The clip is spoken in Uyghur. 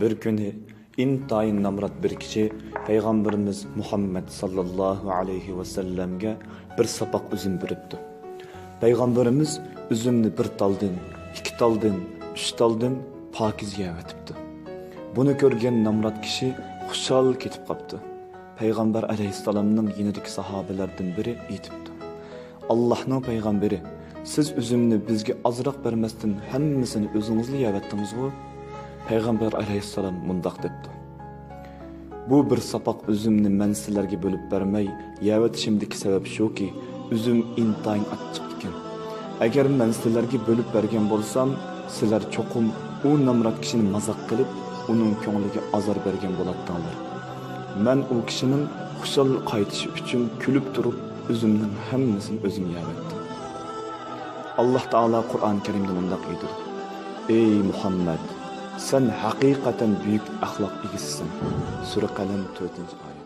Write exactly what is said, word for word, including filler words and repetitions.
بىر كۈنى ئىنتايىن نامرات بىر كىشى پەيغەمبىرىمىز مۇھەممەد ساللاللاھۇ ئەلەيھى ۋەسەللەمگە بىر ساپاق ئۈزۈم بېرىپتۇ. پەيغەمبىرىمىز ئۈزۈمنى بىر تالدىن، ئىككى تالدىن، ئۈچ تالدىن پاكىز يەۋېتىپتۇ. بۇنى كۆرگەن نامرات كىشى خۇشال كېتىپ قاپتۇ. پەيغەمبەر ئەلەيھىسسالامنىڭ يېنىدىكى ساھابىلەردىن بىرى ئېيتىپتۇ: «ئاللاھنىڭ پەيغەمبىرى، سىز ئۈزۈمنى بىزگە ئازراق بەرمەستىن ھەممىسىنى ئۆزىڭىزلا يەۋەتتىڭىزغۇ؟» پەيغەمبەر ئەلەيھىسسالام مۇنداق دەپتۇ: «بۇ بىر ساپاق ئۈزۈمنى مەن سىلەرگە بۆلۈپ بەرمەي يەۋېتىشىمدىكى سەۋەب شۇكى، ئۈزۈم ئىنتايىن ئاچچىق ئىكەن. ئەگەر مەن سىلەرگە بۆلۈپ بەرگەن بولسام، سىلەر چوقۇم ئۇ نامرات كىشىنى مازاق قىلىپ، ئۇنىڭ كۆڭلىگە ئازار بەرگەن بولاتتىڭلار. مەن ئۇ كىشىنىڭ خۇشال قايتىشى ئۈچۈن كۈلۈپ تۇرۇپ، ئۈزۈمنىڭ ھەممىسىنى ئۆزۈم يەۋەتتىم.» ئاللاھ تائالا قۇرئان كەرىمدە مۇنداق ئېيتىدۇ: «ئەي مۇھەممەد، سەن ھەقىقەتەن بۈيۈك ئەخلاق ئىگىسىسەن.» سۈرە قەلەم، تۆتىنچى ئايەت.